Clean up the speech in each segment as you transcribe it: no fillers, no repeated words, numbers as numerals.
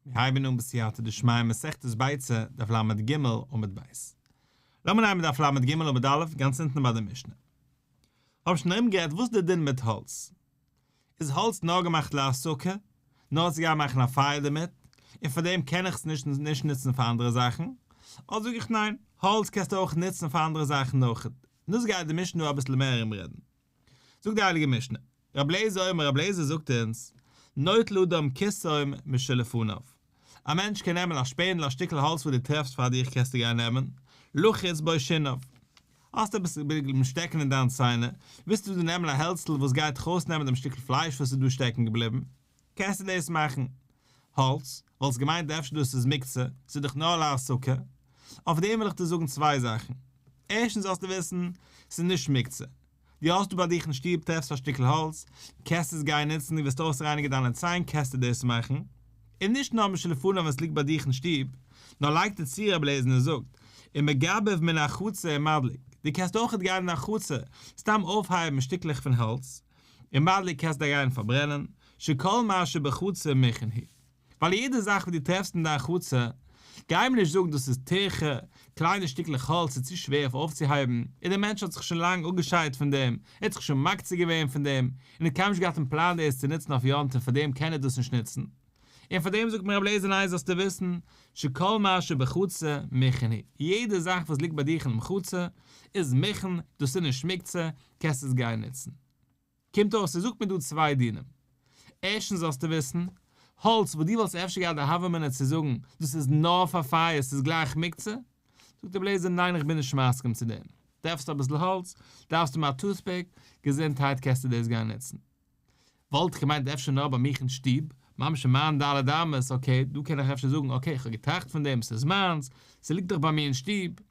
מיר הייבן אן בסייעתא דשמיא מסכת ביצה, דף לג עמוד ב'. לאמיר נעמען דף לג עמוד א', גאנץ אונטן ביי די משנה. האבן שוין ארומגערעדט וואס איז די דין מיט האלץ. איז האלץ נאר געמאכט להסקה, נאר צו גיין מאכן א פייער דערמיט, און פאר דעם קען איך עס נישט נישט נוצן פאר אנדערע זאכן? אדער זאג איך ניין, האלץ קענסטו אויך נוצן פאר אנדערע זאכן אויך. און דאס גייט די משנה דא אביסל מער ארומרעדן. זאגט די הייליגע משנה, רבי אליעזר אומר רבי אליעזר זאגט אונז, נוטל אדם קיסם משלפניו, א מענטש קען נעמען א שפענדל א שטיקל האלץ וואס דו טרעפסט פאר דיך קענסטו גיין נעמען, לחוץ בו שיניו, האסט עפעס ביים שטעקן אין דיין ציינער, ווילסטו דא נעמען א העלצל וואס גייט דיך אויסנעמען דעם שטיקל פלייש וואס איז דא שטעקן געבליבן, קענסטו דאס מאכן. האלץ, וואלסט געמיינט אפשר דאס איז מוקצה, ס'איז דאך נאר להסקה. אויף דעם וויל איך דיר זאגן צוויי זאכן. ערשטנס זאלסטו וויסן, ס'איז נישט מוקצה. דו האסט דא ביי דיך אין שטוב טרעפסט א שטיקל האלץ, קענסט עס גיין נוצן, דו ווילסט אויסרייניגן דיינע ציין קענסטו דאס מאכן. און נישט נאר משלפניו ווען ס'ליגט ביי דיך אין שטוב, נאר לייגט ער צו רבי אליעזר און זאגט, ומגבב מן החצר ומדליק, דו קענסט אויכעט גיין אין א חצר, סתם אויפהייבן שטיקלעך פון האלץ, ומדליק קענסטו גיין פארברענען, שכל מה שבחצר מוכן הוא. ווייל יעדע זאך וואס דו טרעפסט אין דיין חצר, גיי מיר נישט זאגן דאס איז טירחא, קליינע שטיקלעך האלץ איז צו שווער אויף אויפצוהייבן, און דער מענטש האט זיך שוין לאנג אפגעשיידט פון דעם, ער האט זיך שוין מקצה געווען פון דעם, און האט קיינמאל נישט געהאט אין פלאן דאס צו נוצן אויף יום טוב פאר דעם קען ער דאס נישט נוצן. און פאר דעם זאגט מיר רבי אליעזר ניין זאלסטו וויסן, שכל מה שבחצר מוכן הוא, יעדע זאך וואס ליגט ביי דיך אינעם חצר איז מוכן, דאס איז נישט מוקצה, קענסט עס גיין נוצן. קומט אויס ער זאגט מיר דא צוויי דינים. ערשטנס זאלסטו וויסן, האלץ וואס דו וואלסט אפשר געהאט די הוה אמינא צו זאגן דאס איז נאר פאר פייער ס'איז גלייך מוקצה, זאגט רבי אליעזר ניין איך בין נישט מסכים צו דעם, טרעפסט אביסל האלץ, דארפסטו האבן א toothpick, געזונטהייט קענסטו דאס גיין נוצן. וואלט איך געמיינט אפשר נאר ביי מיך אין שטוב, ממש אין מיין ד' אמות, okay, דא קען איך אפשר זאגן okay איך האב געטראכט פון דעם, ס'איז מיינס, ס'ליגט דאך ביי מיר אין שטוב,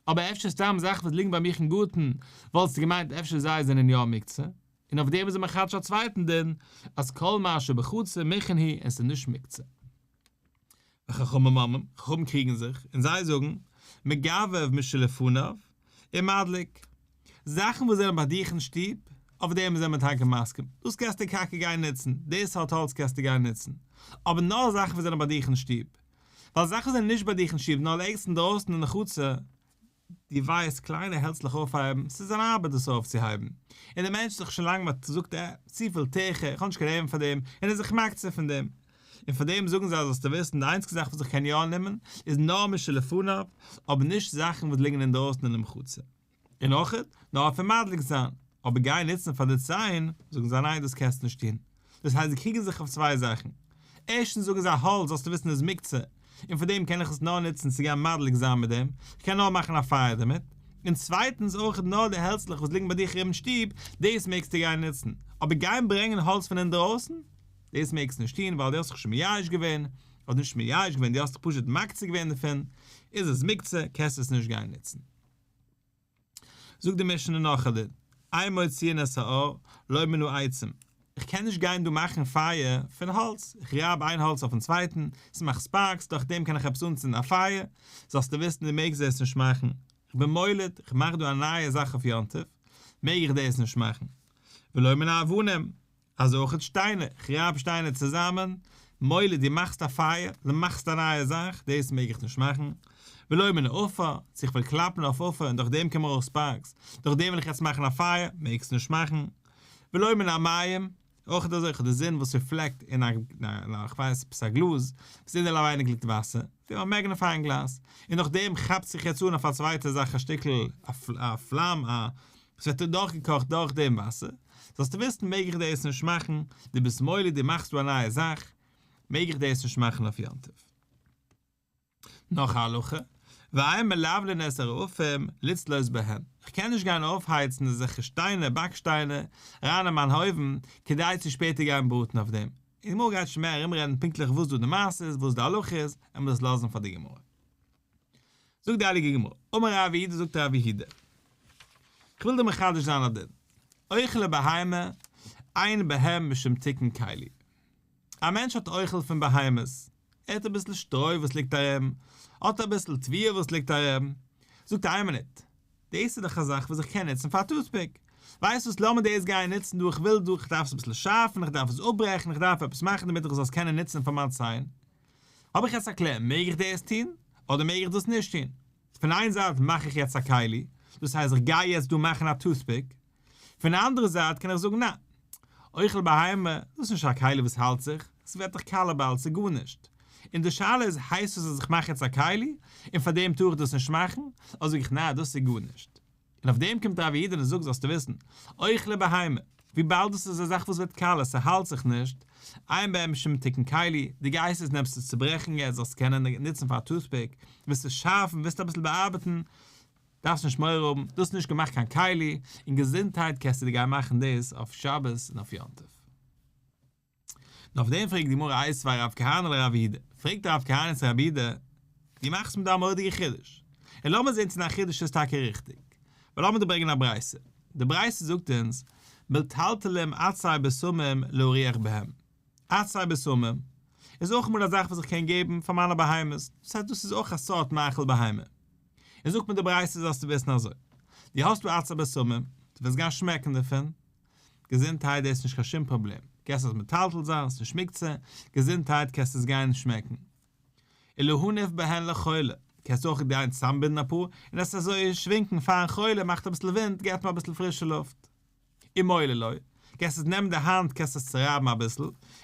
אבער אפשר סתם זאכן וואס ליגן ביי מיך אין גארטן, וואלסטו געמיינט אפשר זיי זענען יא מוקצה, און אויף דעם איז ער מחדש א צווייטן דין, אז כל מה שבחצר מוכן הוא און ס'איז נישט מוקצה. וחכמים אומרים, חכמים קריגן זיך, און זיי זאגן, מגבב משלפניו, ומדליק. זאכן וואס זענען ביי דיך אין שטוב, אויף דעם זענען מיר טאקע מסכים, דאס קענסטו טאקע גיין נוצן, די סארט האלץ קענסטו גיין נוצן, אבער נאר זאכן וואס זענען ביי דיך אין שטוב, ווייל זאכן וואס זענען נישט ביי דיך אין שטוב נאר ערגעץ אינדרויסן אין די חצר, דו ווייסט, קליינע העלצלעך אויפהייבן, ס'איז אן ארבעט דאס אויפצוהייבן, און דער מענטש איז זיך שוין לאנג מ'האט זאגט ער, צופיל טירחא, איך האב נישט קיין נערוון פאר דעם, און איז זיך מקצה פון דעם. און פאר דעם זאגן זיי זאלסטו וויסן, די איינציגע זאך וואס איך קען יא נעמען, איז נאר משלפניו, אבער נישט זאכן וואס ליגן אינדרויסן אינעם חצר. און אויכעט, נאר אויף מדליק זיין, אבער גיין נוצן פאר די ציין, זאגן זיי ניין דאס קענסטו נישט טון. דאס הייסט זיי קריגן זיך אויף צוויי זאכן. ערשטנס זאגן זיי האלץ זאלסטו וויסן איז מוקצה, און פאר דעם קען איך עס נאר נוצן צו גיין מדליק זיין מיט דעם, איך קען נאר מאכן א פייער דערמיט. און צווייטנס אויכעט נאר די העלצלעך וואס ליגן ביי דיך ארום אין שטוב, דאס מעגסטו גיין נוצן, אבער גיין ברענגען האלץ פון אינדרויסן, דאס מעגסטו נישט טון ווייל דו האסט זיך שוין מייאש געווען, אדער נישט מייאש געווען, דו האסט זיך פשוט מקצה געווען דערפון, איז עס מוקצה, קענסטו עס נישט גיין נוצן. זאגט די משנה נאך א דין, אין מוציאין את האור, לא מן העצים, איך קען נישט גיין דא מאכן פייער פון האלץ, איך רייב איין האלץ אויפן צווייטן, ס'מאכט sparks, דורך דעם קען איך עפעס אנצינדן א פייער, זאלסטו וויסן דו מעגסט דאס נישט מאכן, איך בין מוליד, איך מאך דא א נייע זאך אויף יום טוב, מעג איך דאס נישט מאכן. ולא מן האבנים, אזוי אויך שטיינער, כ'רייב שטיינער צוזאמען, מוליד דו מאכסט א פייער, דו מאכסט א נייע זאך, דאס מעג איך נישט מאכן, ולא מן העפר, צו איך וועל קלאפן אויף עפר און דורך דעם קומען ארויס sparks, דורך דעם וועל איך יעצט מאכן א פייער, מעגסט נישט מאכן, ולא מן המים, אויך אזוי אויך די זון וואס reflect אין א, כ'ווייס עפעס א גלאז, וואס אינעווייניג ליגט וואסער, ווי א magnifying glass, און דורך דעם כאפט זיך יעצט אן אויף א צווייטע זאך א שטיקל א פלאם א עס ווערט דורכגעקאכט דורך דעם וואסער, זאלסטו וויסן מעג איך דאס נישט מאכן, דו ביסט מוליד דו מאכסט דא א נייע זאך, מעג איך דאס נישט מאכן אויף יום טוב. נאך א הלכה, ואין מלבנין את הרעפים לצלות בהן, איך קען נישט גיין אויפהייצן אזעלכע שטיינער, באק שטיינער, אריין אין מיין אויוון, כדי צו שפעטער גיין בראטן אויף דעם. די גמרא גייט שוין מער ארומרעדן פונקטליך וואס דא די מעשה איז, וואס די הלכה איז, עמיר דאס לאזן פאר די גמרא. זאגט די הייליגע גמרא, אמר רב יהודה זאגט רב יהודה, איך וויל דיר מחדש זיין א דין, אוכלי בהמה אין בהם משום תיקון כלי, א מענטש האט אוכל פון בהמות, ער האט אביסל שטרוי וואס ליגט ארום, האט אביסל תבואה וואס ליגט ארום, זאגט ער איין מינוט, דאס איז דאך א זאך וואס איך קען נוצן פאר א toothpick, ווייסט וואס לאמיר דאס גיין נוצן דא, איך וויל דא, איך דארף עס אביסל שארפן, איך דארף עס אפברעכן, איך דארף עפעס מאכן דערמיט איך זאל עס קענען נוצן פאר מיין ציין. האב איך יעצט א קלער, מעג איך דאס טון, אדער מעג איך דאס נישט טון? פון איין זייט מאך איך יעצט א כלי, דאס הייסט איך גיי יעצט דא מאכן א toothpick, פון די אנדערע זייט קען איך זאגן ניין, אוכל בהמה, דאס איז נישט א כלי וואס האלט זיך, עס ווערט דאך קאלע באלד, ס'איז גארנישט. און די שאלה איז, הייסט עס אז איך מאך יעצט א כלי, און פאר דעם טאר איך דאס נישט מאכן, אדער זאג איך ניין, דאס איז גארנישט. און אויף דעם קומט רב יהודה און זאגט זאלסטו וויסן, אוכלי בהמה, וויבאלד דאס איז א זאך וואס ווערט קאלע, ס'האלט זיך נישט, אין בהם משום תיקון כלי, דו גייסט עס נעמסט עס צוברעכן יעצט זאלסט קענען נוצן פאר א toothpick, ווילסט עס שארפן, ווילסט אביסל באארבעטן, דארפסט נישט מורא האבן, דאס איז נישט געמאכט קיין כלי, און געזונטהייט קענסטו דיר גיין מאכן דאס אויף שבת און אויף יום טוב. און אויף דעם פרעגט די גמרא איתיביה רב כהנא לרב יהודה, פרעגט רב כהנא צו רב יהודה, דו מאכסט מיר דא א מורא'דיגע חידוש, און לאמיר זען צו דיין חידוש איז טאקע ריכטיג, ווייל לאמיר דא ברענגען א ברייתא, די ברייתא זאגט אונז, מטלטלים עצי בשמים להריח בהם, עצי בשמים איז אויך אמאל א זאך וואס איך קען געבן פאר מיינע בהמות, דאס הייסט דאס איז אויך א סארט מאכל בהמה. און זאגט מיר די ברייתא זאלסטו וויסן אזוי, דו האסט דא עצי בשמים, דו ווילסט גיין שמעקן דערפון, געזונטהייט דאס איז נישט קיין שום פראבלעם, קענסט עס מטלטל זיין, ס'איז נישט מוקצה, געזונטהייט קענסט עס גיין שמעקן. ולהניף בהן לחולה, קענסט אויך גיין צוזאמבינדן אפאר און עס אזוי שווענקן פארן חולה, מאכט אביסל ווינט, געבט אים אביסל פרישע לופט. ומוללו, קענסט עס נעמען די האנט קענסט עס צורייבן אביסל,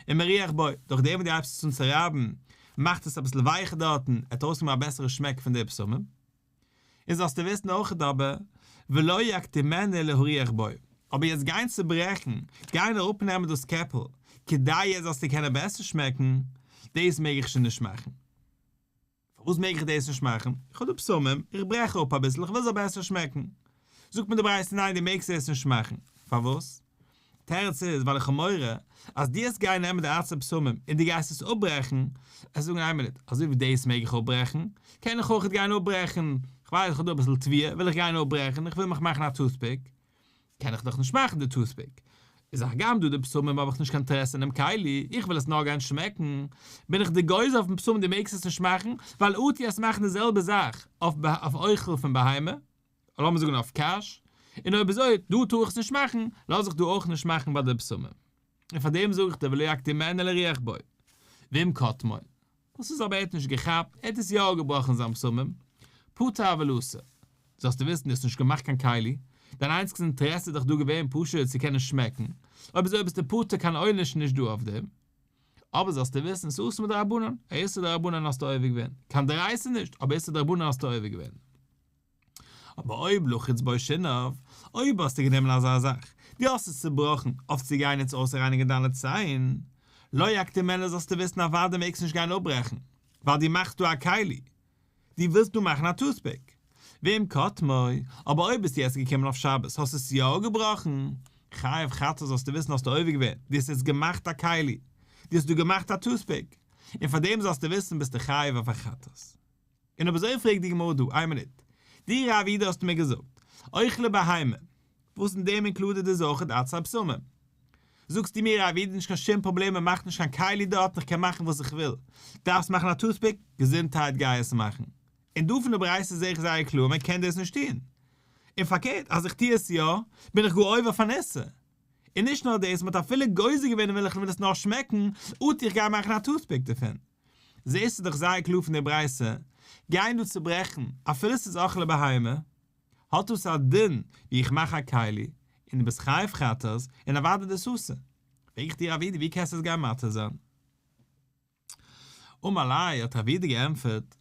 ומריח בו, דורך דעם וואס דו הייבסט עס אן צורייבן, מאכט עס אביסל ווייכער דארטן, עט ארויסקומען א בעסערע שמעק פון די בשמים. און זאלסטו וויסן אויכעט אבער, ולא יקטימנו להריח בו, אבער יעצט גיין צוברעכן, גיין אראפנעמען דאס קעפל, כדי יעצט זאלסטו קענען בעסער שמעקן, דאס מעג איך שוין נישט מאכן. פארוואס מעג איך דאס נישט מאכן? איך האב דא בשמים, איך ברעך אראפ אביסל, איך וויל ס'זאל בעסער שמעקן. זאגט מיר די ברייתא ניין דו מעגסט דאס נישט מאכן. פארוואס? תירוץ איז ווייל איך האב מורא אז דו וועסט גיין נעמען די עצי בשמים און דו גייסט עס אפברעכן, עסט זאגן איין מינוט, אזוי ווי דאס מעג איך אפברעכן, קען איך אויכעט גיין אפברעכן, איך ווייס איך האב דא אביסל תבואה, וויל איך גיין אפברעכן, איך וויל מיך מאכן א toothpick, קען איך דאך נישט מאכן די toothpick. איז הגם דא די בשמים האב איך נישט קיין אינטערעסע אינעם כלי, איך וויל עס נאר גיין שמעקן, בין איך די גוזר אויפן בשמים דו מעגסט עס נישט מאכן, ווייל אטו עס מאכן די זעלבע זאך אויף אוכל פון בהמה, לאמיר זאגן אויף קש, און אויב אזוי דא טאר איך עס נישט מאכן, לאז איך דא אויך נישט מאכן ביי די בשמים. און פאר דעם זאג איך דיר ולא יקטימנו להריח בו. ואם קטמו. וואס איז אבער ער האט נישט געכאפט, ער האט עס יא געבראכן זיין בשמים, פטור אבל אסור. זאלסטו וויסן דו האסט נישט געמאכט קיין כלי, דיין איינציגסטע אינטערעסע איז דאך דא געווען פשוט צו קענען שמעקן, אויב אזוי ביסטו פטור קיין עונש נישט דא אויף דעם. אבער זאלסטו וויסן ס'איז אסור מדרבנן, א איסור דרבנן האסטו עובר געווען, קיין דאורייתא נישט, אבער איסור דרבנן האסטו עובר געווען. אבער אויב לחץ בו שיניו, אויב האסטו גענומען אזא זאך, דו האסט עס צובראכן אויף צו גיין יעצט אויסרייניגן דיינע ציין, לא יקטימנו זאלסטו וויסן אוודאי מעגסט נישט גיין אפברעכן, ווייל דו מאכסט דא א כלי, דו ווילסט דא מאכן א toothpick. ואם קטמו, אבער אויב ביסטו יעצט געקומען אויף שבת האסט עס יא געבראכן, חייב חטאת זאלסטו וויסן האסטו עובר געווען, דו האסט יעצט געמאכט א כלי, דו האסט דא געמאכט א toothpick, און פאר דעם זאלסטו וויסן ביסטו חייב אויף א חטאת. און אויב אזוי פרעגט די גמרא דא, איין מינוט, דו רב יהודה האסט מיר געזאגט, אוכלי בהמה, וואס אין דעם included איז אויך עצי בשמים. זאגסטו מיר רב יהודה נישט קיין שום פראבלעם מען מאכט נישט קיין כלי דארט איך קען מאכן וואס איך וויל, דארפסט מאכן א toothpick, געזונטהייט גיי עס מאכן. און דא פון די ברייתא זעה איך זייער קלאר מען קען דאס נישט טון. און פארקערט אז איך טו עס יא, בין איך גאר עובר אויף אן איסור. און נישט נאר דאס, מען האט אפילו גוזר געווען און וויל איך וויל עס נאר שמעקן, אטו איך גיי מאכן א toothpick דערפון. זעסטו דאך זייער קלאר פון די ברייתא, גיין דא צוברעכן, אפילו ס'איז אוכלי בהמה, האט דאס א דין ווי איך מאך א כלי, און דו ביסט חייב חטאת, און אוודאי דאס אסור. פרעג איך דיר רב יהודה ווי קענסטו עס גיין מתיר זיין? אמר ליה האט רב יהודה געענטפערט,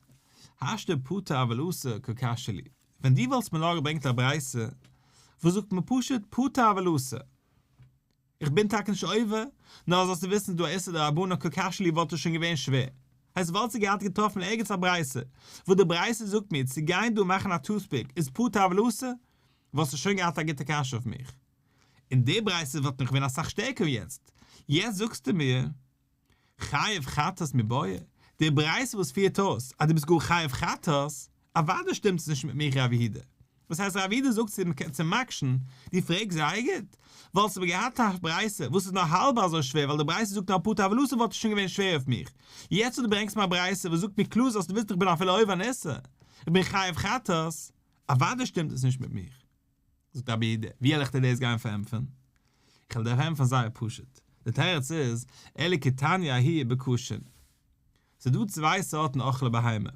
השתא פטור אבל אסור קא קשיא לי, ווען דו וואלסט מיר נאר געברענגט א ברייתא וואס זאגט מיר פשוט פטור אבל אסור, איך בין טאקע נישט עובר, נאר זאלסטו וויסן ס'איז דא א איסור דרבנן קא קשיא לי וואלט עס שוין געווען שווער. הייסט וואלסטו געהאט געטראפן ערגעץ א ברייתא וואס די ברייתא זאגט מיר צו גיין דא מאכן א toothpick איז פטור אבל אסור, וואלסטו שוין געהאט א גוטע קשיא אויף מיך. און די ברייתא וואלט נאך געווען אסאך שטערקער ווי יעצט. יעצט זאגסטו מיר חייב חטאת מיבעיא, די ברייתא וואס פירט אויס אז דו ביסט גאר חייב חטאת, אוודאי שטימט עס נישט מיט מיך רב יהודה. וואס הייסט רב יהודה זאגט צו מקשן, דו פרעגסט זייער גוט, וואלסטו אבער געהאט א ברייתא וואס איז נאר האלב אזוי שווער ווייל די ברייתא זאגט נאר פטור אבל אסור וואלט עס שוין געווען שווער אויף מיך, יעצט וואס דו ברענגסט מיר א ברייתא וואס זאגט מיר קלאר זאלסטו וויסן איך בין אפילו עובר אן איסור, איך בין חייב חטאת, אוודאי שטימט עס נישט מיט מיך. זאגט רב יהודה, ווי וועל איך דיר דאס גיין פארענטפערן? איך וועל דיר ענטפערן זייער פשוט, די תירוץ איז, אלא כי תניא ההיא בקשין. ס'איז דא צוויי סארטן אוכלי בהמה.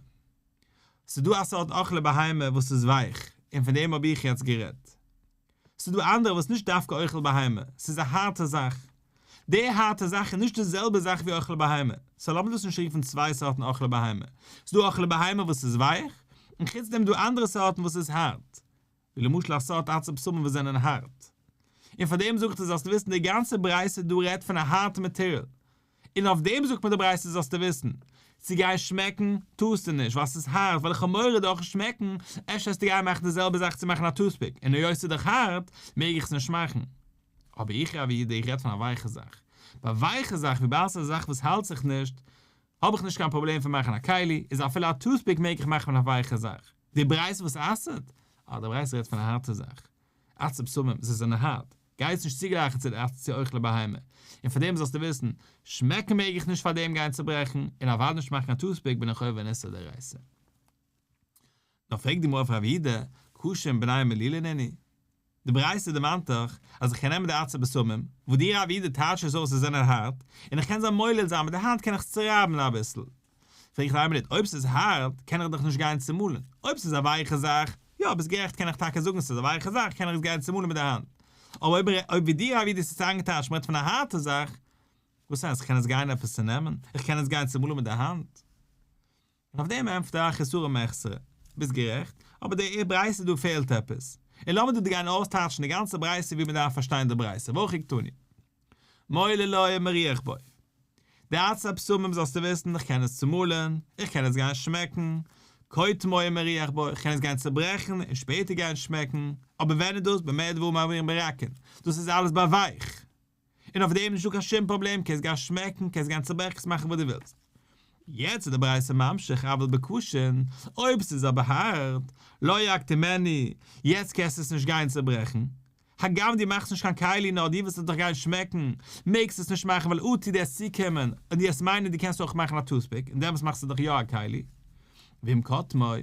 ס'איז דא א סארט אוכלי בהמה וואס איז ווייך, און פון דעם האב איך יעצט גערעדט. ס'איז דא אנדערע וואס נישט דווקא אוכל בהמה, ס'איז א הארטע זאך. די הארטע זאך איז נישט די זעלבע זאך ווי אוכל בהמה, סאו לאמיר דאס נישט רופן צוויי סארטן אוכלי בהמה. ס'איז דא אוכלי בהמה וואס איז ווייך, און חוץ דעם איז דא אנדערע סארטן וואס איז הארט. ווי למשל א סארט עצי בשמים וואס זענען הארט. און פאר דעם זאגט ער זאלסטו וויסן די גאנצע ברייתא דא רעדט פון א הארטע מאטעריאל. און אויף דעם זאגט מיר די ברייתא זאלסטו וויסן, צו גיין שמעקן טארסטו נישט ווייל ס'איז הארט ווייל איך האב מורא דורכן שמעקן אפשר וועסטו גיין מאכן די זעלבע זאך צו מאכן א טוטפיק און היות ס'איז דאך הארט מעג איך עס נישט מאכן. אבער איך רב יהודה איך רעד פון א ווייכע זאך. ביי ווייכע זאך וויבאלד ס'איז א זאך וואס האלט זיך נישט האב איך נישט קיין פראבלעם פון מאכן א כלי, איז אפילו א טוטפיק מעג איך מאכן פון א ווייכע זאך. די ברייתא וואס אסר'ט? אה די ברייתא רעדט פון א הארטע זאך. עצי בשמים, זיי זענען הארט. גיי עס נישט צוגלייכן צו די עצי אוכלי בהמה. און פאר דעם זאלסטו וויסן, שמעקן מעג איך נישט פאר דעם גיין צוברעכן, און אוודאי נישט מאכן א טוטפיק בין איך עובר אן איסור דאורייתא. נאר פרעגט די גמרא אויף רב יהודה, קשין בני מלילה נינהו. די ברייתא דערמאנט דאך אז איך קען נעמען די עצי בשמים, וואס דו רב יהודה טייטשט עס אויס זיי זענען הארט, און איך קען זיי מולל זיין מיט די האנט קען איך עס צורייבן אביסל. פרעג איך איין מינוט, אויב ס'איז הארט קען איך דאך נישט גיין צומאלן, אויב ס'איז א ווייכע זאך, יא ביסט גערעכט קען איך טאקע זאגן ס'איז א ווייכע זאך קען איך עס גיין צומאלן מיט די האנט, אבער אויב אויב ווי דו רב יהודה האסט עס איינגעטייטשט מ'רעדט פון א הארטע זאך, וואס הייסט איך קען עס גיין עפעס צונעמען, איך קען עס גיין צומאלן מיט די האנט? און אויף דעם ענטפערט ער חסורי מחסרא, ביסט גערעכט, אבער די ברייתא דא פעלט עפעס, און לאמיר דא גיין אויסטייטשן די גאנצע ברייתא ווי מ'דארף פארשטיין די ברייתא, והכי קתני. מוללו ומריח בו. די עצי בשמים זאלסטו וויסן, איך קען עס צומאלן, איך קען עס גיין שמעקן, קוטמו ומריח בו, איך קען עס גיין צוברעכן און שפעטער גיין שמעקן, אבער ווען איז דאס? במה דברים אמורים ברכין, דאס איז אלעס ביי ווייך, און אויף דעם איז נישטא קיין שום פראבלעם, קענסט גיין שמעקן, קענסט גיין צוברעכן, קענסט מאכן וואס דו ווילסט. יעצט איז די ברייתא ממשיך אבל בקשין, אויב ס'איז אבער הארט, לא יקטימנו, יעצט קענסטו עס נישט גיין צוברעכן, הגם דו מאכסט נישט קיין כלי נאר דו ווילסט עס דאך גיין שמעקן, מעגסט עס נישט מאכן ווייל אטו דו וועסט צוקומען און דו וועסט מיינען דו קענסט אויך מאכן א טוטפיק און דעמאלטס מאכסטו דאך יא א כלי. ואם קטמו,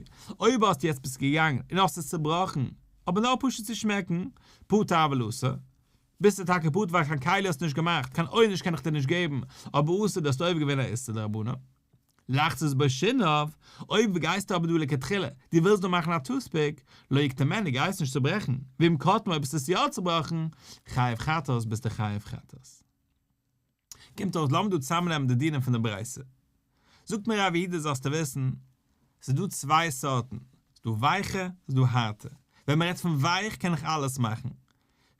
אויב האסטו יעצט ביסט געגאנגען און האסט עס צובראכן, אבער נאר פשוט צו שמעקן, פטור אבל אסור, ביסטו טאקע פטור ווייל קיין כלי האסטו נישט געמאכט, קיין עונש קען איך דיר נישט געבן, אבער אסור דו האסט עובר געווען א איסור דרבנן. לחצות בו שיניו, אויב גייסטו אבער דא לכתחילה, דו ווילסט דא מאכן א טוטפיק, לא יקטימנו, גייסט נישט צוברעכן, ואם קטמו אויב האסטו עס יא צובראכן, חייב חטאת ביסטו חייב חטאת. קומט אויס לאמיר דא צוזאמנעמען די דינים פון די ברייתא. זאגט מיר רב יהודה זאלסטו וויסן, ס'איז דא צוויי סארטן, ס'איז דא ווייכע, ס'איז דא הארטע. ווען מ'רעדט פון ווייך קען איך אלעס מאכן,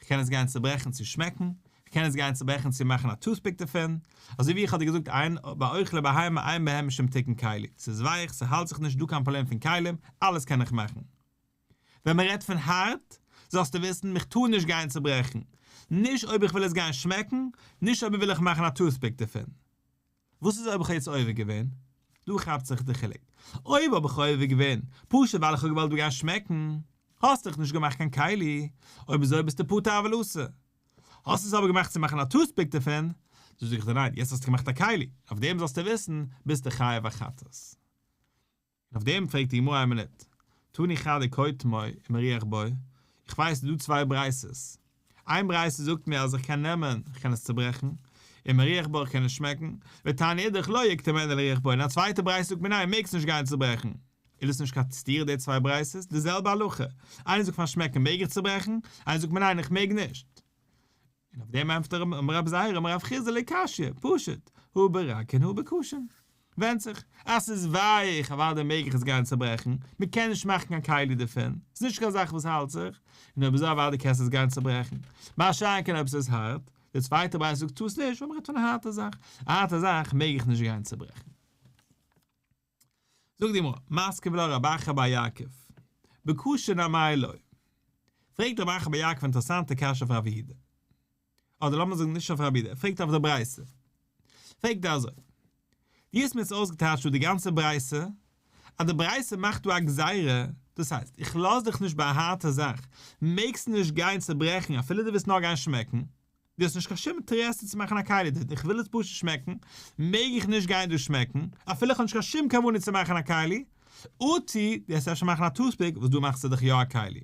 כ'קען עס גיין צוברעכן צו שמעקן, כ'קען עס גיין צוברעכן צו מאכן א טוטפיק דערפון, אזוי ווי איך האב דיר געזאגט אין ביי אוכלי בהמה אין בהם משום תיקון כלי, ס'איז ווייך, ס'האלט זיך נישט דא קיין פראבלעם פון כלים, אלעס קען איך מאכן. ווען מ'רעדט פון הארט, זאלסטו וויסן, מיך טאר נישט גיין צוברעכן, נישט אויב איך וויל עס גיין שמעקן, נישט אויב וויל איך מאכן א טוטפיק דערפון. וואס איז אויב איך האב יעצט עובר געווען? דא כאפט זיך די חילוק. אויב האב איך עובר געווען פשוט ווייל איך האב געוואלט דא גיין שמעקן, האסט דאך נישט געמאכט קיין כלי, אויב אזוי ביסטו פטור אבל אסור. האסט עס אבער געמאכט צו מאכן א טוטפיק דערפון, דא זאג איך דיר ניין, יעצט האסטו געמאכט א כלי, אויף דעם זאלסטו וויסן, ביסטו חייב א חטאת. און אויף דעם פרעגט די גמרא איין מינוט, תני חדא קוטמו ומריח בו, איך ווייס ס'איז דא צוויי ברייתות, איין ברייתא זאגט מיר אז איך קען נעמען, איך קען עס צוברעכן, ומריח בו איך קען עס שמעקן, ותניא אידך לא יקטימנו להריח בו, און א צווייטע ברייתא זאגט מיר ניין מעגסט נישט גיין צוברעכן, איז דאס נישט קיין סתירה די צוויי ברייתות, די זעלבע הלכה, איינער זאגט פאר שמעקן מעג איך צוברעכן, איינער זאגט מיר ניין איך מעג נישט. און אויף דעם ענטפערט אמר רב זירא אמר רב חסדא לא קשיא, פשוט, הא ברכין הא בקשין. ווענדט זיך, אז ס'איז ווייך אוודאי מעג איך עס גיין צוברעכן, מ'קען נישט מאכן קיין כלי דערפון, ס'איז נישט קיין זאך וואס האלט זיך, און אויב אזוי אוודאי קענסטו עס גיין צוברעכן. מה שאין כן אויב ס'איז הארט, די צווייטע ברייתא זאגט טו עס נישט ווייל מ'רעדט פון א הארטע זאך, א הארטע זאך מעג איך נישט גיין צוברעכן. זאגט די גמרא, מתקיף לה רב אחא בר יעקב, בקשין אמאי לא. פרעגט רב אחא בר יעקב אינטערעסאנטע קשיא אויף רב יהודה. אדער לאמיר זאגן נישט אויף רב יהודה, ער פרעגט אויף די ברייתא. פרעגט ער אזוי, דו האסט מיר יעצט אויסגעטייטשט דא די גאנצע ברייתא, אז די ברייתא מאכט דא א גזירה, דאס הייסט, איך לאז דיך נישט ביי א הארטע זאך, מעגסט נישט גיין צוברעכן אפילו דו ווילסט נאר גיין שמעקן, דו האסט נישט קיין שום אינטערעסע צו מאכן א כלי דערפון, איך וויל עס פשוט שמעקן, מעג איך נישט גיין דא שמעקן, אפילו איך האב נישט קיין שום כוונה צו מאכן א כלי, אטו דו וועסט אפשר מאכן א טוטפיק וואס דא מאכסטו דאך יא א כלי.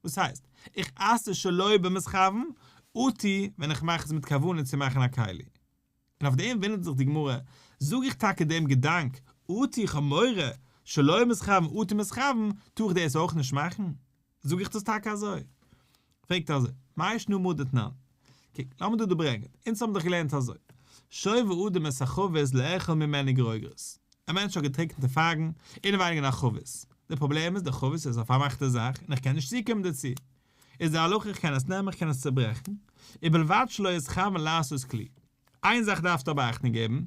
וואס הייסט, איך אסר שלא במתכוין, אטו ווען איך מאך עס מיט כוונה צו מאכן א כלי. און אויף דעם וואונדערט זיך די גמרא, זאג איך טאקע דעם געדאנק, אטו איך האב מורא, שלא מתכוין אטו מתכוין, טאר איך דאס אויך נישט מאכן? זאג איך דאס טאקע אזוי? פרעגט ער אזוי, מאי שנא מהא דתנן? קוק, לאמיר דא דא ברענגען, אונז האבן דאך געלערנט אזוי, שובה אדם את החבית לאכול ממנה גרוגרות, א מענטש האט געטריקענטע פייגן אינעווייניג אין א חבית, די פראבלעם איז די חבית איז א פארמאכטע זאך און איך קען נישט צוקומען דערצו, איז די הלכה איך קען עס נעמען איך קען עס צוברעכן, ובלבד שלא יתכוין לעשות כלי. איין זאך דארפסטו אבער אכטונג געבן,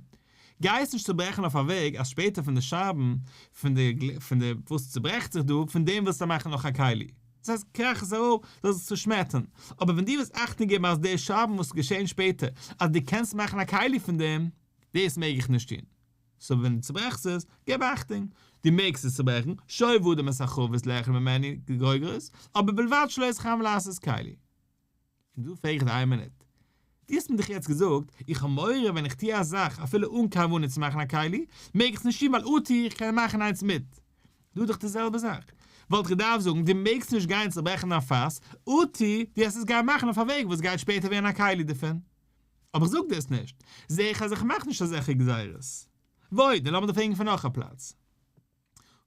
גיי עס נישט צוברעכן אויף א וועג אז שפעטער פון די שארבן פון די פון די וואס צוברעכט זיך דא, פון דעם ווילסטו מאכן נאך א כלי. דאס הייסט קראך עס אראפ, זאלסט עס צושמעטערן. אבער ווען דו וועסט אכטונג געבן אז די שארבן וואס געשען שפעטער, אז דו קענסט מאכן א כלי פון דעם, דאס מעג איך נישט טון. סאו ווען דו צוברעכסט עס, געב אכטונג, דו מעגסט עס צוברעכן, שובה אדם את החבית לאכול ממנה גרוגרות, אבער בלבד שלא יתכוין לעשות כלי. און דא פרעג איך דיר איין מינוט, דו האסט מיר דאך יעצט געזאגט, איך האב מורא ווען איך טו א זאך אפילו אן כוונה צו מאכן א כלי, מעג איך עס נישט טון ווייל אטו איך קען מאכן איינס מיט. דא איז דאך די זעלבע זאך. וואלט איך געדארפט זאגן, דו מעגסט נישט גיין צוברעכן א פאס, אטו דו וועסט עס גיין מאכן אויף א וועג וואס גייט שפעטער ווערן א כלי דערפון. אבער איך זאג דאס נישט, זע איך אז איך מאך נישט אזעלכע גזירות. ועוד, און לאמיר דיר פרעגן פון נאך א פלאץ.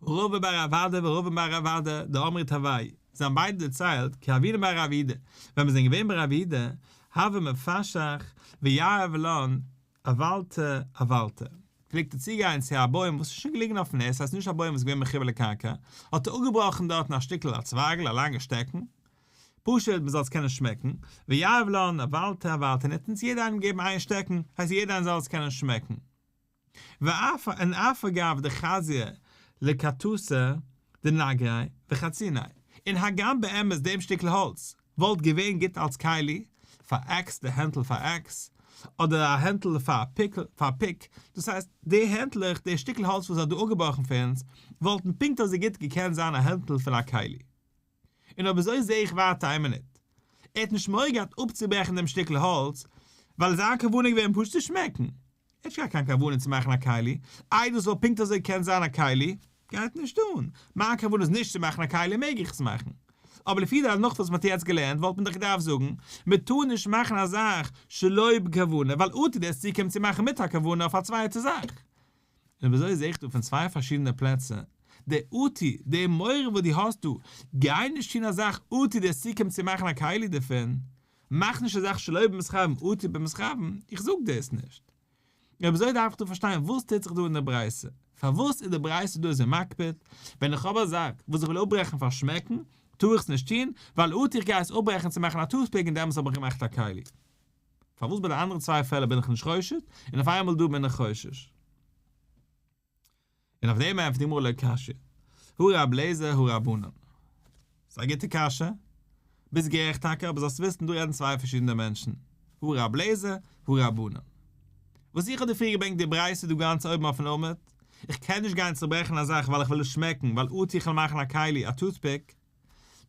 רבא בר רב אדא ורבין בר רב אדא דאמרי תרוייהו, זיי האבן ביידע דערציילט, כי הוינן בי רב יהודה, ווען מיר זענען געווען ביי רב יהודה, הוה מפשח ויהיב לן אוולתא אוולתא, פלעגט ער צוגיין צו א בוים וואס איז שוין געליגן אויפן ערד, ס'הייסט נישט א בוים וואס איז געווען מחובר לקרקע, האט ער אפגעבראכן דארטן א שטיקל א צווייגל, א לאנגע שטעקן, פשוט מ'זאל עס קענען שמעקן, ויהיב לן אוולתא אוולתא און ער האט אונז יעדער איינעם געגעבן איין שטעקן, הייסט יעדער איינער זאל עס קענען שמעקן. ואף און אף על גב דחזיא לקרטתא דנגריה וחציניה, און הגם באמת דעם שטיקל האלץ וואלט געווען גוט אלס כלי פאר עקס די הענטל פאר עקס, אדער א הענטל פאר א פיקל פאר א פיק, דאס הייסט די הענטלעך די שטיקל האלץ וואס ער האט דא אפגעבראכן פאר אונז וואלטן פונקט אזוי גוט געקענט זיין א הענטל פון א כלי. און אויב אזוי זעה איך ווייטער איין מינוט. ער האט נישט מורא געהאט אפצוברעכן דעם שטיקל האלץ, ווייל זיין כוונה איז געווען פשוט צו שמעקן. ער האט נישט געהאט קיין כוונה צו מאכן א כלי, איי דאס וואלט פונקט אזוי געקענט זיין א כלי? גייט נישט אן, מיין כוונה איז נישט צו מאכן א כלי מעג איך עס מאכן. אבער לפי די הנחה וואס מען האט יעצט געלערנט וואלט מען דאך געדארפט זאגן, מען טאר נישט מאכן א זאך שלא בכוונה ווייל אטו דו וועסט צוקומען צו מאכן מיט א כוונה אויף א צווייטע זאך. און אויב אזוי זעה איך דא פון צוויי פארשידענע פלעצער, די אטו, די מורא וואס דו האסט דא, גיי נישט טון א זאך אטו דו וועסט צוקומען צו מאכן א כלי דערפון, מאך נישט א זאך שלא במתכוין אטו במתכוין, איך זאג דאס נישט. און אויב אזוי דארף איך דא פארשטיין וואס טוט זיך דא אין די ברייתא, פארוואס איז די ברייתא דא אזוי מקפיד, ווען איך האב א זאך וואס איך וויל אפברעכן פאר שמעקן, טאר איך עס נישט טון, ווייל אטו איך גיי עס אפברעכן צו מאכן א toothpick און דעמאלטס האב איך געמאכט א כלי. פארוואס ביי די אנדערע צוויי פעלער בין איך נישט חושד, און אויף איינמאל דא בין איך חושש? און אויף דעם ענטפערט די גמרא לא קשיא, הא רב לעזער הא רבנן. ס'איז א גוטע קשיא, ביסט גערעכט טאקע, אבער זאלסט וויסן דא רעדן צוויי פארשידענע מענטשן, הא רב לעזער, הא רבנן. וואס איך האב דיר פריער געברענגט די ברייתא דא גאנץ אויבן אויפן עמוד, איך קען נישט גיין צוברעכן א זאך ווייל איך וויל עס שמעקן ווייל אטו איך וועל מאכן א כלי, א toothpick,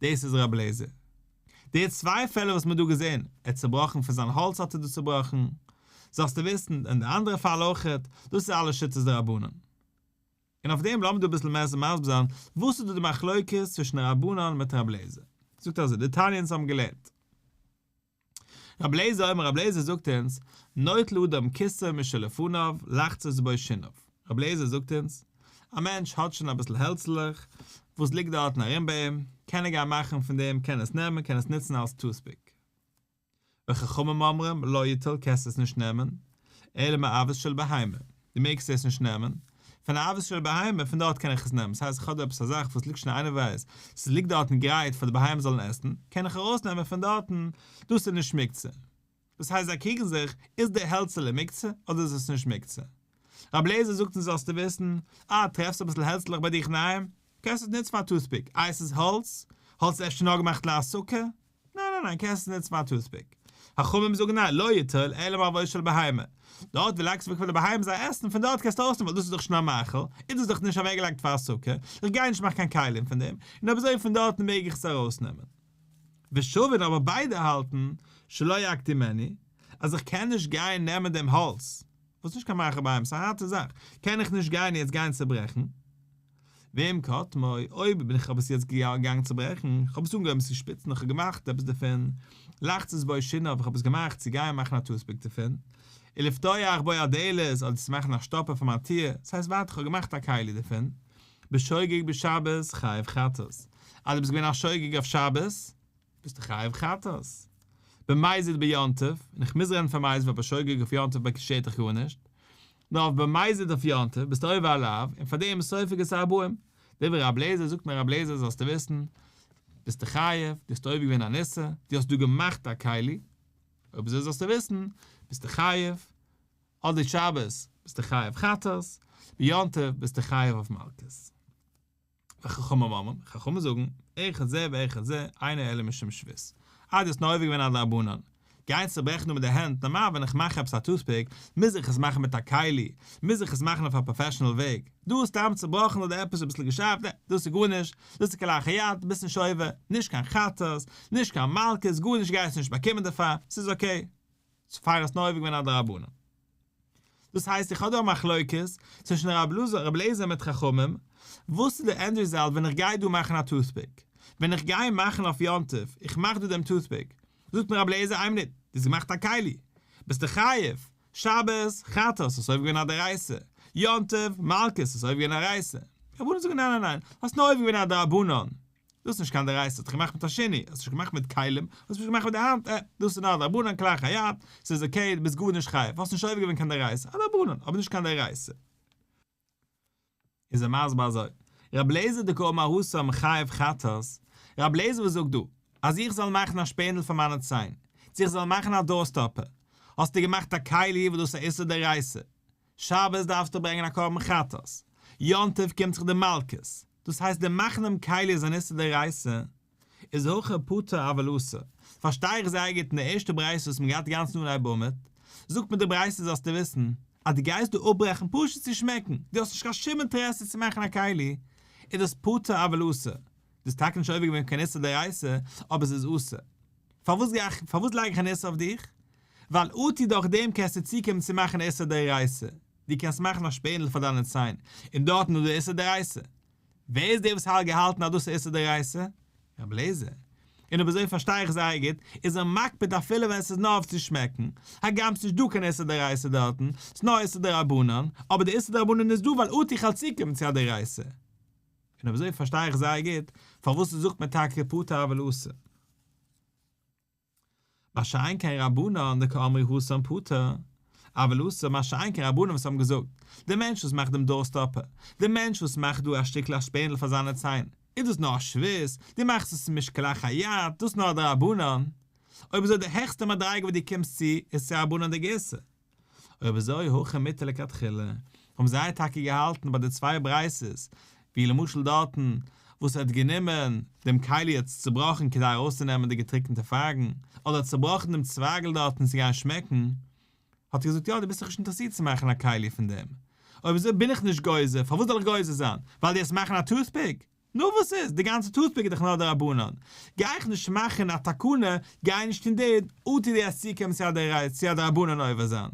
דאס איז רב לעזער. די צוויי פעלער וואס מען האט דא געזען, ער האט צובראכן פון זיין האלץ האט ער דאס צובראכן, זאלסטו וויסן, און די אנדערע פאל אויכעט, דאס איז אלעס שיטות דרבנן. און אויף דעם לאמיר דא אביסל מער מסביר זיין, וואס איז דא די מחלוקת צווישן רבנן מיט רב לעזער. זאגט אזוי, דתניא אונז האבן געלערנט. רבי אליעזר אומר רבי אליעזר זאגט אונז, נוטל אדם קיסו משלפניו לחצות בו שיניו, רבי אליעזר זאגט אונז, א מענטש האט שוין אביסל העלצלעך וואס ליגט דארטן ארום ביי אים, קען ער גיין מאכן פון דעם, קען עס נעמען, קען עס נוצן אלס toothpick. וחכמים אומרים לא יטול קענסט עס נישט נעמען, אלא מעווז של בהמה, דו מעגסט עס נישט נעמען, פון אווז של בהמה, פון דארט קען איך עס נעמען, ס'הייסט איך האב דא עפעס א זאך וואס ליגט שוין איינער ווייסט, ס'ליגט דארטן גרייט פאר די בהמה זאלן עסן, קען איך ארויסנעמען פון דארטן, דאס איז נישט מוקצה. דאס הייסט זיי קריגן זיך, איז די העלצעלע מוקצה אדער איז עס נישט מוקצה? רבי אליעזר זאגט אונז זאלסטו וויסן, אה טרעפסט אביסל העלצלעך ביי דיך אינדערהיים, קענסט עס נוצן פאר א toothpick, איי ס'איז האלץ? האלץ איז אפשר נאר געמאכט להסקה? ניין ניין ניין קענסט עס נוצן פאר א toothpick. חכמים זאגן ניין לא יטול אלא מערבו של בהמה. דארט ווי לייגסט אוועק פאר די בהמה זיי עסן פון דארט קענסטו ארויסנעמען ווייל דאס איז דאך שוין א מאכל און דאס איז דאך נישט אוועקגעלייגט פאר הסקה איך גיי נישט מאכן קיין כלים פון דעם און אויב אזוי פון דארטן מעג איך עס ארויסנעמען. ושוין אבער ביידע האלטן שלא יקדימנו אז איך קען נישט גיין נעמען דעם האלץ וואס איז נישט קיין מאכל בהמה ס'איז א הארטע זאך קען איך נישט גיין יעצט גיין צוברעכן. ואם קטמו, אויב בין איך האב עס יעצט געגאנגען צוברעכן, איך האב עס אנגעהויבן צו שפיצן, איך האב געמאכט עפעס דערפון, לחצות בו שיניו, איך האב עס געמאכט צו גיין מאכן א toothpick דערפון, ולפתוח בו הדלת, אדער צו מאכן א שטאפער פאר מיין טיר, ס'הייסט ווייטער כ'האב געמאכט א כלי דערפון, בשוגג בשבת חייב חטאת, אז דו ביסט געווען א שוגג אויף שבת, ביסטו חייב חטאת. במזיד ביום טוב, און איך מוז רעדן פון מזיד ווייל בשוגג אויף יום טוב געשעט דאך גארנישט, נאר אויף במזיד אויף יום טוב ביסטו עובר א לאו, און פאר דעם סופג את הארבעים. דברי רב לעזער זאגט מיר רב לעזער זאלסטו וויסן, ביסטו חייב, דו האסט עובר געווען אן איסור, דו האסט דא געמאכט א כלי, אויב אזוי זאלסטו וויסן, ביסטו חייב, אדער שבת ביסטו חייב חטאת, ביום טוב ביסטו חייב אויף מלקות. וחכמים אומרים, חכמים זאגן, אחד זה ואחד זה, אינו אלא משום שבות. אה, דו האסט נאר עובר געווען א דרבנן. גיין צוברעכן דא מיט די הענט, נארמאל ווען איך מאך עפעס א toothpick, מוז איך עס מאכן מיט א כלי, מוז איך עס מאכן אויף א professional וועג. דא איז סתם צובראכן אדער עפעס אביסל געשארפט, נע, דאס איז גארנישט, דאס איז כלאחר יד, ביסט נישט עובר, נישט קיין חטאת, נישט קיין מלקות, גארנישט גייסט נישט באקומען דערפאר, ס'איז okay. ס'פאר האסט נאר עובר געווען א דרבנן. דאס הייסט איך האב דא א מחלוקת צווישן רב לעזער מיט חכמים, וואס איז די end result ווען איך גיי דא מאכן א toothpick? ווען איך גיי מאכן אויף יום טוב, איך מאך דא דעם toothpick, זאגט מיר רב לעזער איין מינוט, דו האסט געמאכט א כלי, ביסטו חייב, שבת, חטאת, האסט עובר געווען א דאורייתא, יום טוב, מלקות, האסט עובר געווען א דאורייתא. רבנן זאגן ניין ניין ניין, האסט נאר עובר געווען א דרבנן, דאס איז נישט קיין דאורייתא, האסט געמאכט מיט א שינוי, האסט נישט געמאכט מיט כלים, האסט נישט געמאכט מיט די האנט, אה, דאס איז נאר א דרבנן כלאחר יד, ס'איז okay, דו ביסט גארנישט חייב, האסט נישט עובר געווען קיין דאורייתא, א דרבנן, אבער נישט קיין דאורייתא. איז ער מסביר אזוי, רבי אליעזר דקאמר התם חייב חטאת, רבי אליעזר וואס זאגט דא, אז איך זאל מאכן א שפענדל פאר מיינע ציין, צו איך זאל מאכן א door stopper, האסטו געמאכט א כלי וואס דאס איז א איסור דאורייתא, שבת דארפסטו ברענגען א קרבן חטאת, יום טוב קומט זיך די מלקות, דאס הייסט די מאכן דעם כלי איז אן איסור דאורייתא, איז הכא פטור אבל אסור, פארשטיי איך זייער גוט אין די ערשטע ברייתא וואס מען געהאט גאנץ אנהייב עמוד, זאגט מיר די ברייתא זאלסטו וויסן אז דו גייסט דא אפברעכן פשוט צו שמעקן, דו האסט נישט קיין שום אינטערעסע צו מאכן א כלי, איז דאס פטור אבל אסור, דו האסט טאקע נישט עובר געווען קיין איסור דאורייתא, אבער עס איז אסור. פארוואס גיי איך, פארוואס לייג איך אן איסור אויף דיך? ווייל אטי דורך דעם קענסטו צוקומען צו מאכן איסור דאורייתא, דו קענסט מאכן א שפענדל פאר דיינע ציין, און דארטן איז דא איסור דאורייתא. ווער איז דער וואס האט געהאלטן אז דאס איז איסור דאורייתא? רבי אליעזר. און אויב אזוי פארשטיי איך זייער גוט, איז ער מקפיד אפילו ווען עס איז נאר אויף צו שמעקן, הגם ס'נישט דא קיין איסור דאורייתא דארטן, ס'איז נאר איסור דרבנן, אבער די איסור דרבנן איז דא ווייל אטי כ'וועל צוקומען צו א דאורייתא. און אויב אזוי פארשטיי איך זייער גוט פארוואס זאגט מען טאקע פטור אבל אסור. מה שאין כן רבנן דקאמרי התם פטור, אבל אסור, מה שאין כן רבנן וואס האבן געזאגט, דער מענטש וואס מאכט דעם door stopper, דער מענטש וואס מאכט דא א שטיקל א שפענדל פאר זיינע ציין, איז דאס נאר א שבות, דו מאכסט עס נישט כלאחר יד, דאס איז נאר א דרבנן. אויב אזוי די העכסטע מדריגה וואס דו קומסט צו איז צו א רבנן'דיגע איסור. אויב אזוי הכא מותר לכתחילה, האבן זיי טאקע געהאלטן ביי די צוויי ברייתות, ווי למשל דארטן וואס ער האט גענומען דעם כלי האט עס צובראכן כדי ארויסצונעמען די געטריקענטע פייגן, אדער האט צובראכן דעם צווייגל דארטן צו גיין שמעקן, האט ער געזאגט יא דו ביסט דאך נישט אינטערעסירט צו מאכן א כלי פון דעם, אויב אזוי בין איך נישט גוזר, פארוואס זאל איך גוזר זיין? ווייל דו וועסט מאכן א toothpick? נו וואס איז? די גאנצע toothpick איז דאך נאר דרבנן. גיי איך נישט מאכן א תקנה, גיי נישט טון די אטי די עס צוקומען צו א דאורייתא צו א דרבנן עובר זיין.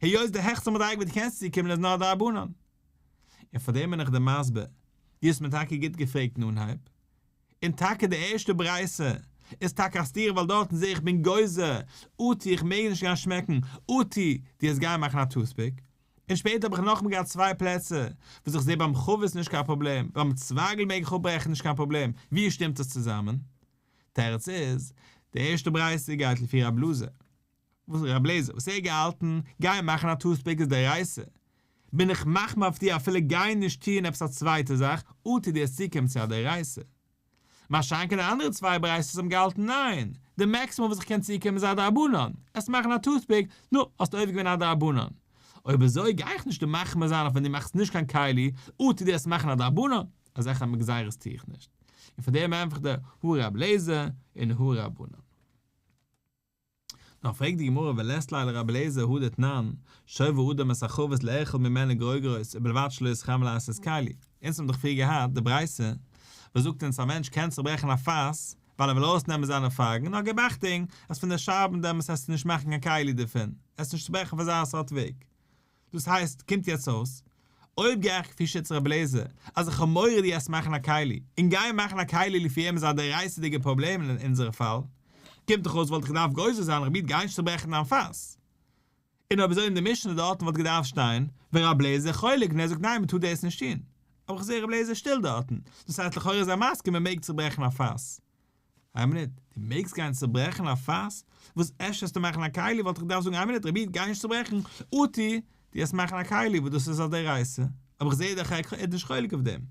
היות די העכסטע מדריגה ווי דו קענסט צוקומען איז נאר דרבנן. און פאר דעם בין איך דיר מסביר, דו האסט מיר טאקע גוט געפרעגט אין אנהייב. און טאקע די ערשטע ברייתא איז טאקע א סתירה ווייל דארטן זעה איך בין גוזר אטי איך מעג נישט גיין שמעקן אטי דו עסט גיין מאכן א toothpick. און שפעטער האב איך נאכאמאל געהאט צוויי פלעצער וואס איך זעה ביים חבית נישט קיין פראבלעם, ביים צווייגל מעג איך אפברעכן נישט קיין פראבלעם, ווי שטימט עס צוזאמען? תירוץ איז, די ערשטע ברייתא גייט לפי רב אלעזר, וואס רב לעזער וואס ער האט געהאלטן, גיי מאכן א toothpick איז דאורייתא, בין איך מחמיר אויף דיר אפילו גיי נישט טוען עפעס א צווייטע זאך, אטי דו וועסט צוקומען צו א דאורייתא. מה שאין כן די אנדערע צוויי ברייתות האבן געהאלטן ניין, די maximum וואס איך קען צוקומען איז א דרבנן, עסט מאכן א toothpick, נו, האסט עובר געווען א דרבנן. אויב אזוי גיי איך נישט דיר מחמיר זיין אויף ווען דו מאכסט נישט קיין כלי, אטי דו עסט מאכן א דרבנן, אזעלכע גזירות טו איך נישט. און פאר דעם ענטפער איך דיר, הא רב לעזער און הא רבנן. נאר פרעגט די גמרא ולית ליה לרבי אליעזר הא דתנן, שובר אדם את החבית לאכול ממנה גרוגרות ובלבד שלא יתכוין לעשות כלי, אונז האבן דאך פריער געהאט די ברייתא וואס זאגט אונז א מענטש קען צוברעכן א פאס ווייל ער וויל ארויסנעמען זיינע פייגן, נאר געב אכטונג אז פון די שארבן דעמאלס עסטו נישט מאכן קיין כלי דערפון, עסט נישט צוברעכן אויף אזא סארט וועג. דאס הייסט, קומט יעצט אויס, אויב גיי איך כפי שיטת רבי אליעזר, אז איך האב מורא דו עסט מאכן א כלי, און גיין מאכן א כלי לפי אים איז א דאורייתא'דיגע פראבלעם אין אונזערע פאל, קומט דאך אויס וואלט איך געדארפט גוזר זיין רבי איד גיי נישט צוברעכן דיין פאס. און אויב אזוי אין די משנה דארטן וואלט געדארפט שטיין ורבי אליעזר חולק און ער זאגט ניין מ'טאר דאס נישט טון. אבער איך זעה רבי אליעזר שטיל דארטן, דאס הייסט לכאורה איז ער מסכים מ'מעג צוברעכן א פאס. איין מינוט, דו מעגסט גיין צוברעכן א פאס? וואס אפשר וועסטו מאכן א כלי וואלט איך געדארפט זאגן איין מינוט רבי איד גיי נישט צוברעכן, אטו דו וועסט מאכן א כלי וואס דאס איז א דאורייתא, אבער איך זעה דאך ער איז נישט חולק אויף דעם.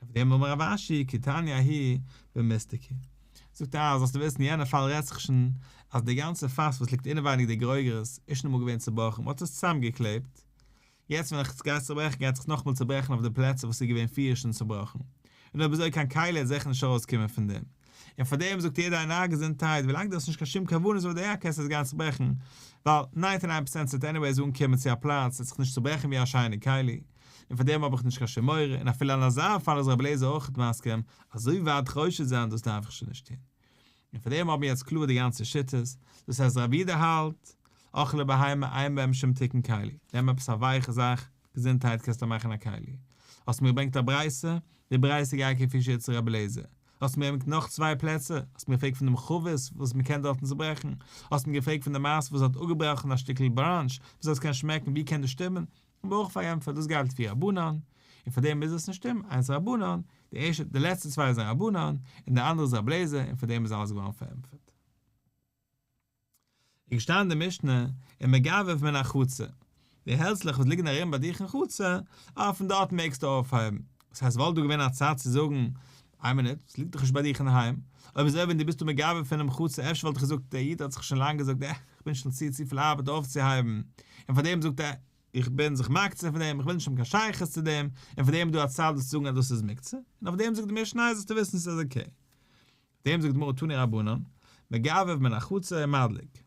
אויף דעם אמר רב אשי כי תניא ההיא במיסתקי. זאגט ער אז זאלסטו וויסן יענע פאל רעדט זיך שוין אז די גאנצע פאס וואס ליגט אינעווייניג די גרוגרות איז שוין אמאל געווען צובראכן מ'האט עס צוזאמגעקלעבט יעצט ווען איך גיי עס צוברעכן גייט זיך נאכאמאל צוברעכן אויף די פלעצער וואס איז געווען פריער שוין צובראכן און אויב אזוי קיין כלי וועט זיכער נישט ארויסקומען פון דעם און פאר דעם זאגט יעדער איינער געזונטהייט ווילאנג דו האסט נישט קיין שום כוונות אויף די יא קענסטו עס גיין צוברעכן ווייל ninety nine percent ס'וועט anyways אנקומען צו א פלאץ ס'וועט זיך נישט צוברעכן ווי א שיינע כלי. און פאר דעם האב איך נישט קיין שום מורא, און אפילו אין אזא פאל איז רבי אליעזר אויכעט מסכים, אזוי ווייט חושש זיין דאס דארף איך שוין נישט טון. און פאר דעם האבן מיר יעצט קלאר די גאנצע שיטות, דאס הייסט רבי יהודה האלט, אוכלי בהמה אין בהם משום תיקון כלי, נעם עפעס א ווייכע זאך, געזונטהייט קענסטו מאכן א כלי. האסט מיר געברענגט א ברייתא, די ברייתא גייט כפי שיטת רבי אליעזר. האסט מיר געברענגט נאך צוויי פלעצער, האסט מיר געפרעגט פון דעם חבית וואס מען קען דארטן צוברעכן, האסט מיר געפרעגט פון די מעשה וואס האט אפגעבראכן א שטיקל branch, וויאזוי עס קען שמעקן, ווי קען דאס שטימען, האבן אויך פארענטפערט דאס גייט לפי רבנן, און פאר דעם מוז עס נישט שטימען, איינס רבנן, די ערשטע, די לעצטע צוויי זענען רבנן, און די אנדערע איז רבי אליעזר, און פאר דעם איז אלעס געווארן פארענטפערט. איז געשטאנען די משנה, ומגבב מן החצר, די העלצלעך וואס ליגן ארום ביי דיך אין חצר, אה פון דארט מעגסטו אויפהייבן, דאס הייסט וואלט דא געווען א צד צו זאגן, איין מינוט, עס ליגט דאך נישט ביי דיך אינדערהיים, אויב אזוי ווען דו ביסט דא מגבב פונעם חצר אפשר וואלט איך געזאגט דער איד האט זיך שוין לאנג געזאגט אה, איך בין שוין צו צופיל ארבעט אויפצוהייבן, און פאר דעם זאגט ער, איך בין זיך מקצה פון דעם, איך וויל נישט האבן קיין שייכות צו דעם, און פאר דעם איז דא א צד וואס צו זאגן אז דאס איז מוקצה, און אויף דעם זאגט די משנה זאלסטו וויסן ס'איז okay. אויף דעם זאגט די גמרא תנו רבנן, מגבב מן החצר ומדליק,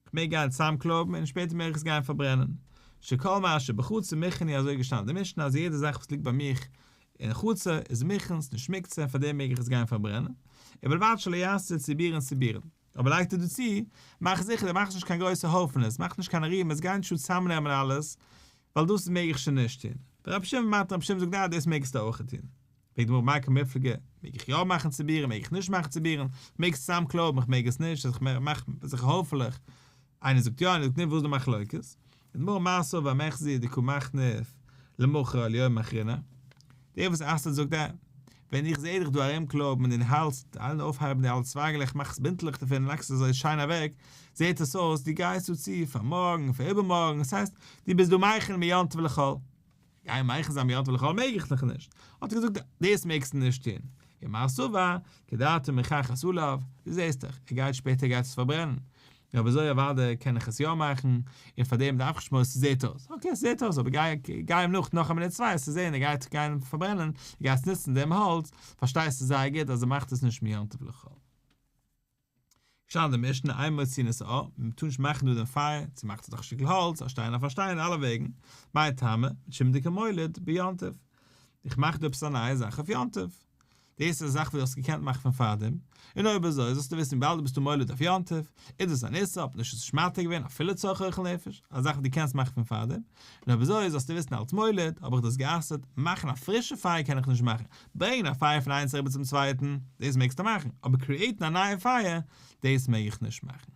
איך מעג גיין צוזאמקלויבן און שפעטער מעג איך עס גיין פארברענען, שכל מה שבחצר מוכן הוא אזוי געשטאנען אין די משנה אז יעדע זאך וואס ליגט ביי מיך אין חצר איז מוכן, ס'נישט מוקצה און פאר דעם מעג איך עס גיין פארברענען, ובלבד שלא יעשה ציבורין ציבורין. אבער לייגט ער דא צו, מאך זיכער דו מאכסט נישט קיין גרויסע הויפענעס, מאך נישט קיין ערימות, גיי נישט צוזאמנעמען אלעס, ווייל דאס מעג איך שוין נישט טון. ורבי שמעון מתיר, רבי שמעון זאגט ניין דאס מעגסטו אויך טון. פרעגט די גמרא מאי קמיפלגי, מעג איך יא מאכן ציבורים, מעג איך נישט מאכן ציבורים, איך מעג עס צוזאם קלויבן, איך מעג עס נישט, איך מאך זיך הויפעלעך, איינער זאגט יא איינער זאגט נישט, וואס איז די מחלוקת? זאגט די גמרא מר סבר מיחזי דקא מחניף למחר או ליומא אחרינא, דער וואס אסר'ט זאגט ער, ווען איך זעה דיך דא ארום קלויבן און דו האלטסט אלע אויפהייבן די אלע צווייגלעך מאכסט בינטלעך דערפון און לייגסט עס אזוי שיין אוועק, זעהט עס אויס דו גייסט דא צו פאר מארגן פאר איבערמארגן, עס הייסט דו ביסט דא מכין מיום טוב לחול. גיי מכין זיין מיום טוב לחול מעג איך דאך נישט, האט ער געזאגט דאס מעגסטו נישט טון, ומר סבר כדעתו מוכחת עליו, דו זעסט דאך, ער גייט שפעטער גייט עס פארברענען, אבער אזוי אוודאי קען איך עס יא מאכן, און פאר דעם דארף איך נישט מורא ס'זעט אויס, okay ס'זעט אויס אבער גיי גיי אים נאך נאך א מינוט צוויי עס צו זען ער גייט גיין פארברענען, ער גייט נוצן דעם האלץ, פארשטייסטו זייער גוט אז ער מאכט עס נישט מיום טוב לחול. געשטאנען די משנה אין מוציאין את האור, מען טאר נישט מאכן דא דעם פייער, צו מאכט עס דאך א שטיקל האלץ, א שטיין אויף א שטיין, אלע וועגן, מאי טעמא, משום דקא מוליד ביום טוב. איך מאך דא עפעס א נייע זאך אויף יום טוב. דאס איז א זאך וואס דו האסט געקענט מאכן פון פארדעם, און אויב אזוי זאלסטו וויסן וויבאלד דו ביסט דא מוליד אויף יום טוב, איז דאס אן איסור, האט נישט עס מתיר געווען אפילו צורך אוכל נפש, א זאך וואס דו קענסט מאכן פון פארדעם, און אויב אזוי זאלסטו וויסן אלס מוליד האב איך דאס גע'אסר'ט, מאכן א פרישע פייער קען איך נישט מאכן, ברענגען א פייער פון איינס אריבער צום צווייטן, דאס מעגסטו מאכן, אבער create ן א נייע פייער, דאס מעג איך נישט מאכן.